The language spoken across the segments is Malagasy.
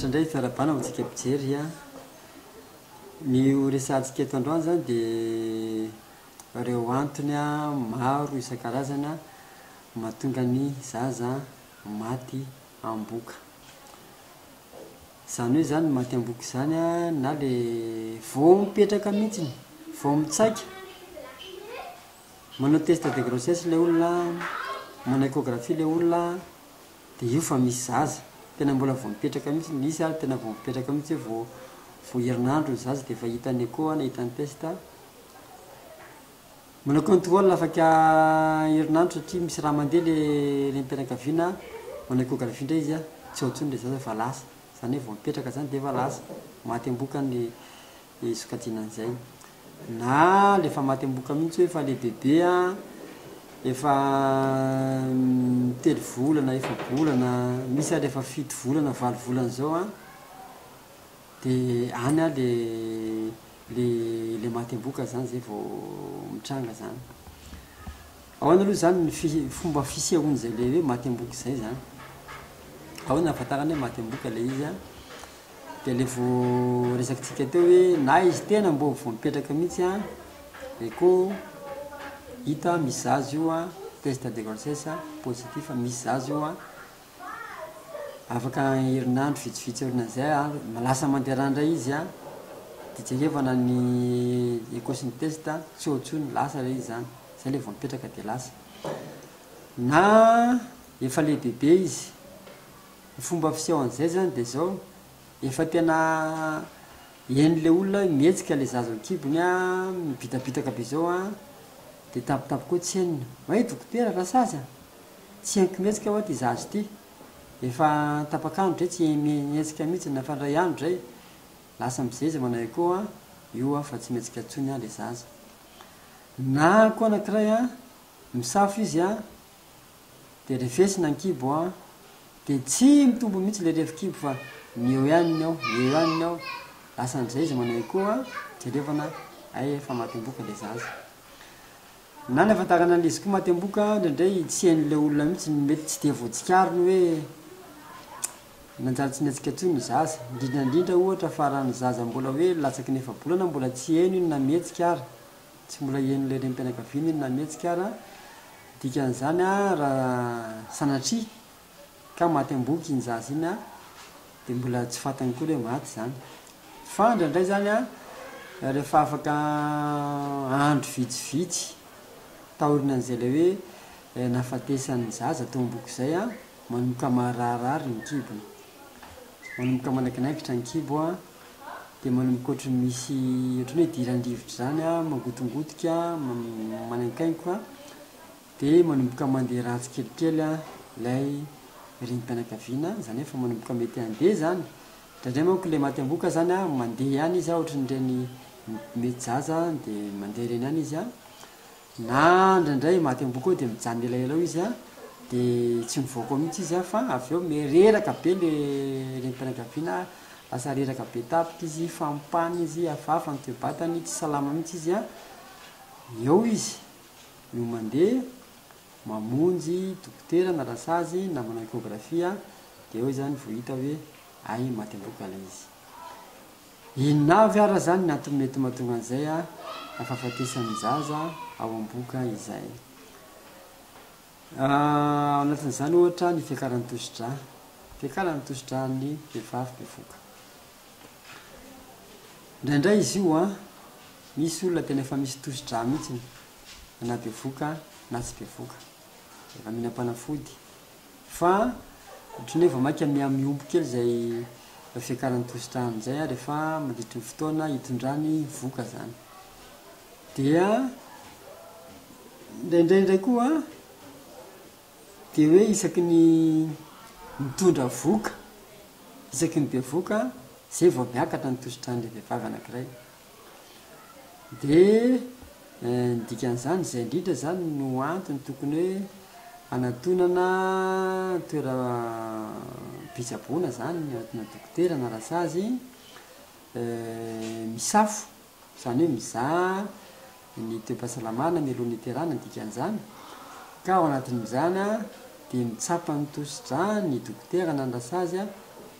Manolotra indray fiarahabana ho antsika mpijery a. Ny ho resahantsika eto androany izany dia ireo antony maro isan-karazany mahatonga ny zaza maty amboka. Izany hoe izany maty amboka izany na le vao mipetraka mihitsiny, vao mitsaika, manao test de grossesse ilay olona, manao échographie ilay olona, dia io fa misy zaza, tena mbola vao mipetraka mihitsy, nisy ary tena vao mipetraka mihitsy hoe vao vao herinandro ny zaza dia efa hitan'ny écho na hitan'ny test. Manao contrôle afaka herinandro satria misy raha mandeha le renim-pianakaviana, manao échographie indray izy an, tsy ao intsony le zaza fa lasa, izany hoe vao mipetraka izany dia efa lasa, maty am-bohoka ny sokajiana an'izay. Na le efa maty am-bohoka mihitsy hoe efa lehibebe an, efa telo volana, efa-bolana, misy ary efa fito volana, valo volana izao an, de any an le le le maty am-bohoka zany zay vao mitranga zany. Ahoana aloha zany ny fi- fomba fisehoan'izay le hoe maty am-bohoka izay zany? Ahoana ahafantarana hoe maty am-bohoka le izy an? Dia le vao resakitsika teo hoe na izy tena mbô vao mipetraka mihitsy an, écho, hita misy zaza io an, test de grossesse positif misy zaza io an, afaka herinandro vitsivitsy aorianan'izay an, lasa mandeha rà indray izy an, de jerevana ny écho sy ny test, tsy eo intsony, lasa ilay izy zany, zay le vao mipetraka de lasa. Na efa lehibebe izy, Ny fomba fiseho an'izay zany de zao, efa tena henon'le olona hoe mihetsika le zaza ao an-kibony an, mibitabitaka be zao an, de tampotampoka eo tsy henony, oay dokotera rasazy a, tsy henoko mihetsika hoa ty zaza ity, efa tapak'andro zay tsy mihetsika mihitsy na efa indray andro zay, lasa am'zay izy manao echo an, io an fa tsy mihetsika intsony an le zaza. Na koa anakiray an, misafo izy an, Dia refesina ny kibo an, dia tsy mitombo mihitsy ilay refin-kibo fa ny eo ihany ny ao, ny eo ihany ny ao, lasa amin'izay izy manao écho an, jerevana hay efa maty amboka ilay zaza. Na ny ahafantarana an'ilay izy koa maty amboka indraindray tsy hain'ilay olona mihitsy, mety tsy dia voatsikariny hoe nanjary tsy nihetsika intsony ny zaza, indrindra indrindra ohatra fa raha ny zaza mbola hoe latsaky ny efa-bolana mbola tsy heno iny na mihetsika ary. Tsy mbola henon'ilay renim-pianakaviana iny na mihetsika ara, dikan'izany raha sanatria ka maty am-bohoka iny zaza iny dia mbola tsy fantany akory hoe maty izany. Fa indraindray izany rehefa afaka andro vitsivitsy taorianan'izay ilay hoe nahafatesan'ny zaza tao am-bohoka izay, manomboka mararirary ny kibony, manomboka manaikinaikitra ny kibo. Dia manomboka ohatran'ny misy ohatran'ny hoe idiran-drivotra izany an, mangotingotika, manainkainkoka, dia manomboka mandeha ratsy kelikely an ilay renim-pianakaviana, izany hoe efa manomboka mety handeha izany. Indraindray manko ilay maty amboka izany an, mandeha ihany izy an, ohatran'ireny mety zaza dia mandeha ireny ihany izy an, Na indraindray maty amboa koa dia mijanona elaela eo izy an, dia tsy mivoaka ao mihitsy izy an, fa avy eo me-reraka be le renim-pianakaviana, lasa reraka be tapitra izy, fampana izy, hafahafa ny toe-batany, tsy salama mihitsy izy an, eo izy no mandeha mamonjy dokotera na rasazy na manao échographie an, dia eo izany vao hita hoe hay maty amboka ilay izy. Inona avy ara zany ny antony mety mahatonga an'izay a fahafatesan'ny zaza ao am-bohoka izay? Ao anatin'izany ohatra ny fiakaran'ny tosi-drà, fiakaran'ny tosi-dràn'ny vehivavy bevohoka. Indraindray izy io an, misy olona tena efa misy tosi-drà mihitsy na bevohoka na tsy bevohoka, efa mihinam-panafody. Fa ohatran'ny hoe vao mainka miha-mihombo kely izay fiakaran'ny tosi-drano izay rehefa mandritry ny fotoana hitondrany vohoka izany. Dia indraindray indray koa dia hoe isaky ny mitondra vohoka, isaky ny bevohoka izay vao miakatra ny tosi-dran'ilay vehivavy anankiray. Dia ny dikan'izany, izay indrindra izany no antony tokony hoe hanatonana toeram-pitsaboana izany, hanatona dokotera na rasazy misafo, izany hoe mizaha ny toe-pahasalamana mialoha ny hiterahana ny dikan'izany, ka ao anatin'izany dia mitsapa ny tosi-drà ny dokotera na ny rasazy.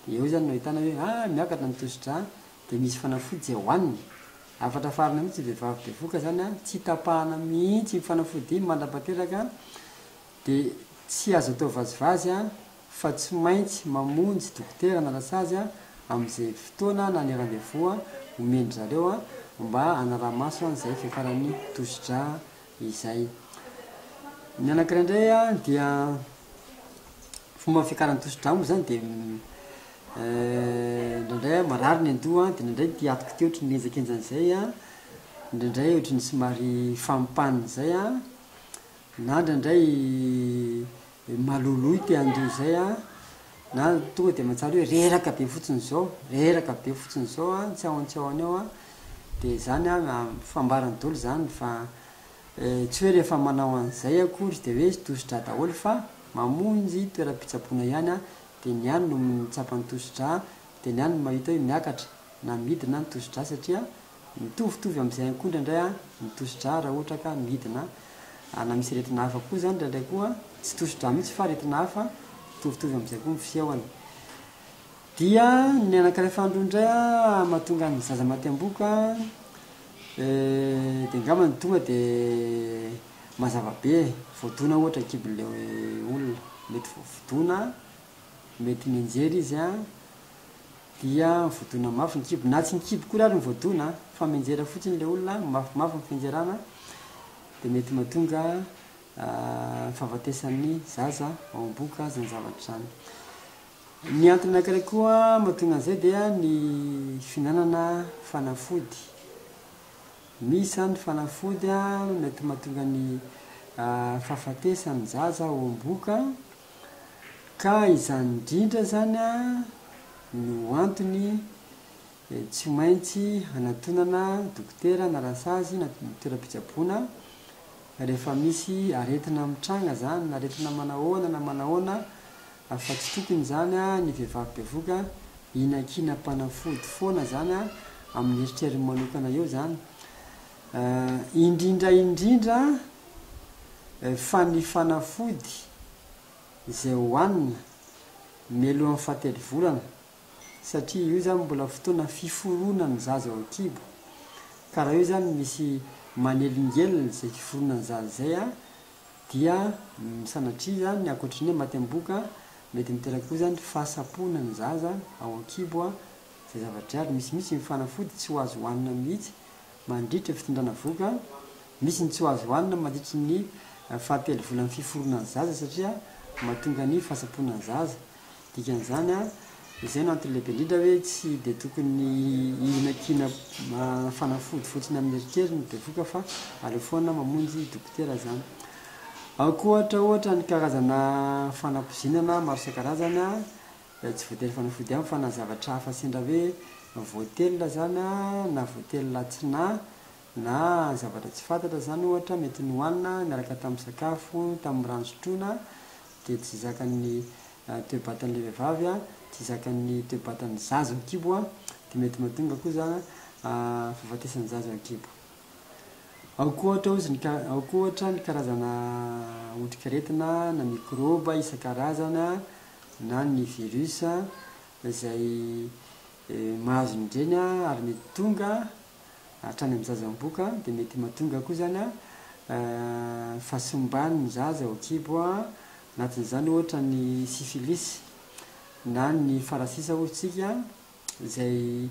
Dia eo izany no ahitana hoe ah miakatra ny tosidra dia misy fanafody izay hohanina. Hafatra farany mihitsy ny vehivavy bevoka izany an, tsy tapahana mihitsy iny fanafody iny mandra-pateraka dia tsy azo atao vazivazy an, fa tsy maintsy mamonjy dokotera na rasazy an amin'izay fotoana na ny rendez-vous omen-dry zareo an mba hanaraha-maso an'izay fiakaran'ny tosidra izay. Ny anankiray indray an dia fomba fiakaran'ny tosidra moa zany dia indraindray an marary ny andoha an, dia indraindray ity atiko ity ohatry ny mihenjankenjana izay an, indraindray ohatry ny somary famimpanina izay an, na indraindray maloloy te handoa izay an, na tonga dia mahatsiaro hoe reraka be fotsiny izao, reraka be fotsiny izao an, tsy ahoan tsy ahoana eo an, dia izany an fambarany daholo izany fa Tsy hoe rehefa manao an'izay akory dia hoe tosi-drà daholo fa mamonjy toeram-pitsaboana ihany dia ny any no mitsapa ny tosi-drà dia ny any no mahita hoe miakatra na midina ny tosi-drà satria mitovitovy amin'izay ihany koa indraindray ny tosi-drà raha ohatra ka midina na misy aretina hafa koa izany indraindray koa tsy tosi-drà mihitsy fa aretina hafa mitovitovy amin'izay koa ny fisehony. Dia ny anankiray faharoa indray mahatonga ny zaza maty ambohoka dia angamba ny tonga dia mazava be e, voadona ohatra ny kibon'ilay olona, mety voadona, mety mianjera izy an, dia voadona mafy ny kibo, na tsy ny kibo akory ary no voadona fa mianjera fotsiny ilay olona, mafimafy ny fianjerana dia mety mahatonga fahafatesan'ny zaza ao am-bohoka izany zavatra izany. Ny antony anankiray koa mahatonga an'izay dia ny fihinanana fanafody. Misy izany fanafody mety mahatonga ny fahafatesan'ny zaza ao am-bohoka ka izany indrindra izany no antony tsy maintsy hanatonana dokotera na rasazy na toeram-pitsaboana rehefa misy aretina mitranga izany na aretina manahoana na manahoana Fa tsy tokony izany ny vehivavy bevoka hihinankinam-panafody foana izany amin'ny eritreriny manokana eo izany. Indrindra indrindra fa ny fanafody izay hohanina mialohan'ny fahatelo volana satria io izany mbola fotoana fiforonan'ny zaza ao an-kibo ka raha io izany misy manelingelina izay fiforonan'ny zaza izay dia sanatria izany ankoatry ny hoe maty am-bohoka, mety miteraka koa izany fahasapoana ny zaza ao an-kibo izay zavatra ary misy mihitsy ny fanafody tsy ho azo hohanina mihitsy mandritra ny fitondrana vohoka, misy ny tsy ho azo hohanina mandritry ny fahatelo volan'ny fiforonan'ny zaza satria mahatonga ny fahasapoana ny zaza. Dikan'izany an, izay no antony lehibe indrindra hoe tsy dia tokony hihinankina fanafody fotsiny amin'ny eritreriny ny bevoka fa aleo foana mamonjy dokotera izany. Ao koa ohatra ohatra ny karazana fanapoizinana maro isan-karazany an, tsy voatery fanafody ihany fa na zavatra hafa sendra hoe voatelina izany an, na voatelina tsy nahy, na zavatra tsy fantatra izany ohatra mety nohanina niaraka tamin'ny sakafo, tamin'ny rano sotroina dia tsy zakan'ny toe-batan'ilay vehivavy, tsy zakan'ny toe-batan'ny zaza ao an-kibo, dia mety mahatonga koa izany fahafatesan'ny zaza ao an-kibo. Ao koa ohatra ozy ny ka- ao koa ohatra ny karazana otrikaretina na mikrôba isan-karazany na ny virus izay mahazo ny reny ary mety tonga hatrany amin'ny zaza ambohoka dia mety mahatonga koa izany fahasimban'ny zaza ao an-kibo, anatin'izany ohatra ny syphilis na ny farasisa hoy isika izay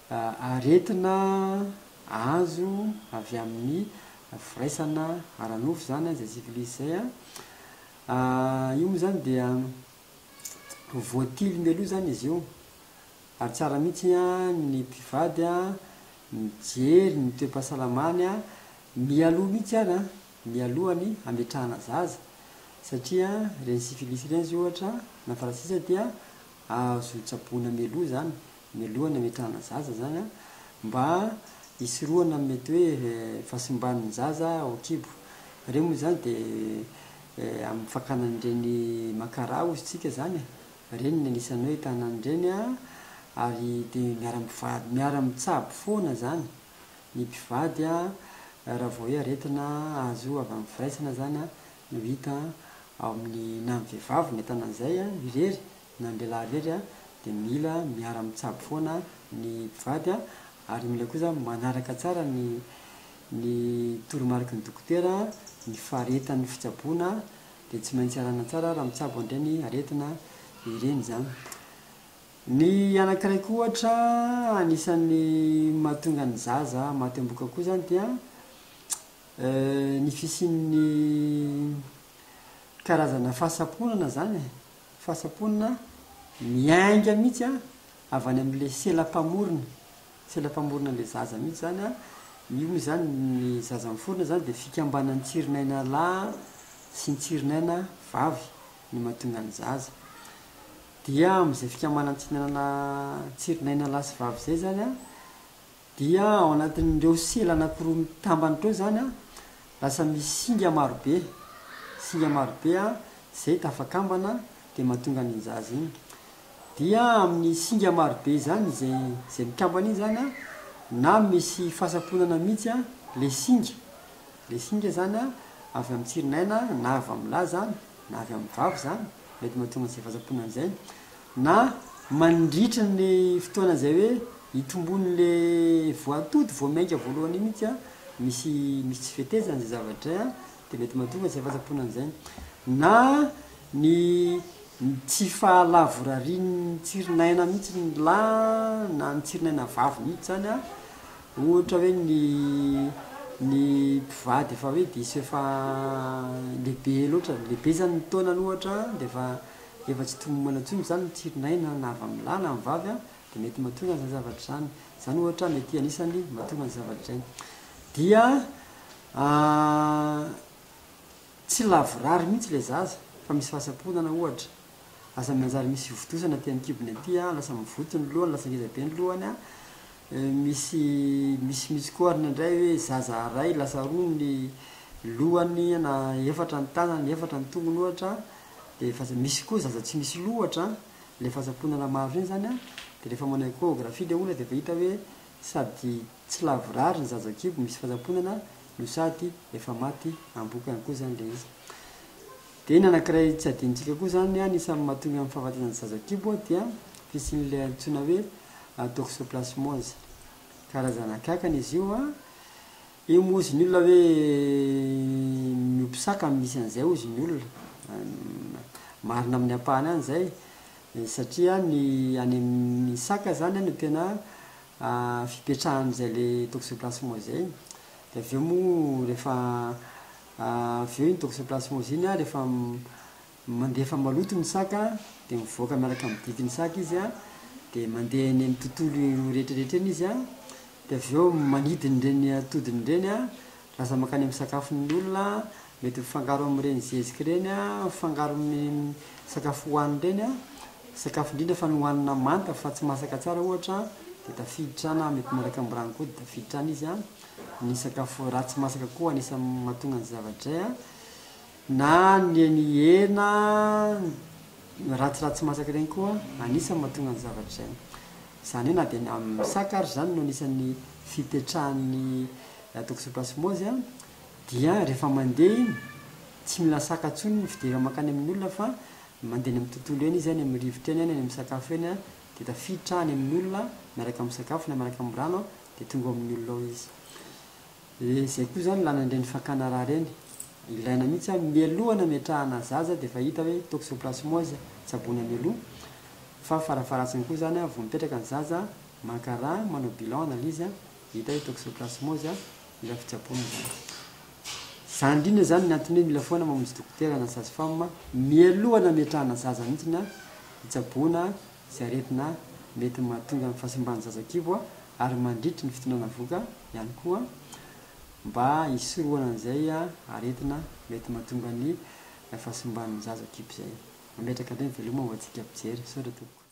aretina azo avy amin'ny firaisana ara-nofo izany izay syphilis izay. Io moa izany dia voatily mialoha izany izy io. Ary tsara mihitsy ny mpivady mijery ny toe-pahasalamany mialoha mihitsy ary mialoha ny hametrahana zaza satria ireny syphilis ireny zao ohatra na farasisa dia azo tsaboina mialoha izany, mialoha ny hametrahana zaza izany mba hisorohana ny mety hoe fahasimban'ny zaza ao an-kibo. Ireny moa izany dia amin'ny fakana an'ireny makara hozy tsika izany e. Ireny ny anisan'ny hoe ahitana an'ireny an, ary dia miara-mivady, miara-mitsabo foana izany ny mpivady an, raha vao hoe aretina azo avy amin'ny firaisana izany an no hita ao amin'ny na ny vehivavy no ahitana an'izay an, irery, na ny lehilahy irery an, dia. dia mila miara-mitsabo foana ny mpivady a, ary mila koa zany manaraka tsara ny ny toromariky ny dokotera, ny faharetan'ny fitsaboana dia tsy maintsy arahina tsara raha mitsabo an'ireny aretina ireny izany. Ny anankiray koa ohatra anisan'ny mahatonga ny zaza maty amboka koa izany dia ny fisian'ny karazana fahasamponana izany e, fahasamponana miainga mihitsy an, avy any amin'ilay sela-mpamorona, sela-mpamorona an'ilay zaza mihitsy izany an, io moa izany ny zaza miforona izany dia fikambanan'ny tsirinaina lahy sy ny tsirinaina vavy no mahatonga ny zaza. Dia amin'izay fikambanan'ny tsirinaina tsirinaina lahy sy vavy izay izany an, dia ao anatin'ireo sela anankiroa mitambana ireo izany an, lasa misy singa marobe, singa marobe an, izay tafakambana dia mahatonga an'iny zaza iny. Dia amin'ny singa marobe izany izay izay mikambana iny izany an, na misy fahasamponana mihitsy an, ilay singa, ilay singa izany an, avy amin'ny tsirinaina na avy amin'ny lahy izany na avy amin'ny vavy izany, mety mahatonga an'izay fahasamponana izay, na mandritra ny fotoana izay hoe hitomboan'le voatody vao miainga voalohany iny mihitsy an, misy misy tsy fetezana izay zavatra izay an, dia mety mahatonga izay fahasamponana izay, na ny ny tsy fahalavorarian'ny tsirinaina mihitsy ny lahy na ny tsirinaina vavy mihitsy izany an, Ohatra hoe ny ny mpivady efa hoe diso efa lehibe loatra, lehibe zany ny taonany ohatra de efa efa tsy tomombana intsony zany ny tsirin'aina na avy amin'ny lahy na amin'ny vavy an, de mety mahatonga an'izany zavatra izany, zany ohatra mety anisany mahatonga ny zavatra izay. Dia tsy lavorary mihitsy ilay zaza fa misy fahasamponana ohatra, lasa manjary misy fivotosana aty amin'ny kibony aty an, lasa mivoto ny lohany, lasa ngeza be ny lohany an, Misy misimisy koa ary indraindray hoe zaza ray lasa roa ny lohany na efatra ny tanany, efatra ny tongony ohatra dia efa misy koa zaza tsy misy loha ohatra an, ilay fahasamponana maro ireny izany an, dia rehefa manao échographie ilay olona dia efa hita hoe sady tsy lavorary ny zaza kibo misy fahasamponana no sady efa maty amboka ihany koa izany ilay izy. Dia ny anankiray tsy adinontsika koa izany anisan'ny mahatonga ny fahafatesan'ny zaza kibo dia fisian'ilay antsoina hoe toxoplasmose. Karazana kankana izy io an. Io moa hozy ny olona hoe miompy saka no misy an'izay hozy ny olona. Marina amin'ny ampahany ihany izay satria ny any amin'ny saka izany no tena fipetrahan'izay le toxoplasmose izay. Dia avy eo moa rehefa Avy eo iny toxoplasmose iny rehefa mandefa maloto ny saka dia mivoaka miaraka amin'ny ditin'ny saka izy dia mandeha eny amin'ny tontolo rehetra rehetra eny izy dia avy eo manidina ireny atodiny ireny lasa mankany amin'ny sakafon'ny olona, mety mifangaro amin'ireny zezika ireny, mifangaro amin'ny sakafo hohanina ireny, sakafo indrindra fa ny hohanina manta fa tsy masaka tsara ohatra dia tafiditra na mety miaraka amin'ny rano koa dia tafiditra any izy. Ny sakafo ratsy masaka koa anisan'ny mahatonga ny zavatra izay an, na ny ny hena ratsiratsy masaka ireny koa anisan'ny mahatonga ny zavatra izay. Izany hoe na dia ny amin'ny saka ary izany no anisan'ny fipetrahan'ny toxoplasmose an, dia rehefa mandeha iny, tsy mila saka intsony ny fidirana mankany amin'ny olona fa mandeha eny amin'ny tontolo eny izy, any amin'ny rivotra eny, any amin'ny sakafo eny an, dia tafiditra any amin'ny olona miaraka amin'ny sakafo na miaraka amin'ny rano dia tonga ao amin'ny olona ao izy. Dia izay koa izany ilana an'ireny fakana rà ireny. Ilaina mihitsy an, mialoha ny hametrahana zaza dia efa hita hoe toxoplasmose tsaboina mialoha, fa farafaharatsiny koa izany an, vao mipetraka ny zaza, maka rà, manao bilan, analyse, dia hita hoe toxoplasmose, mila fitsaboana izany. Izany indrindra izany ny antony hoe mila foana mamonjy dokotera na sage femme mialoha ny hametrahana zaza mihitsy an, hitsaboana izay aretina mety mahatonga ny fahasimban'ny zazakibo ary mandritry ny fitondrana vohoka ihany koa mba hisorohana an'izay aretina mety mahatonga ny fahasimban'ny zazakibo izay. Mametraka indray ny veloma ho antsika mpijery. Misaotra tompoko.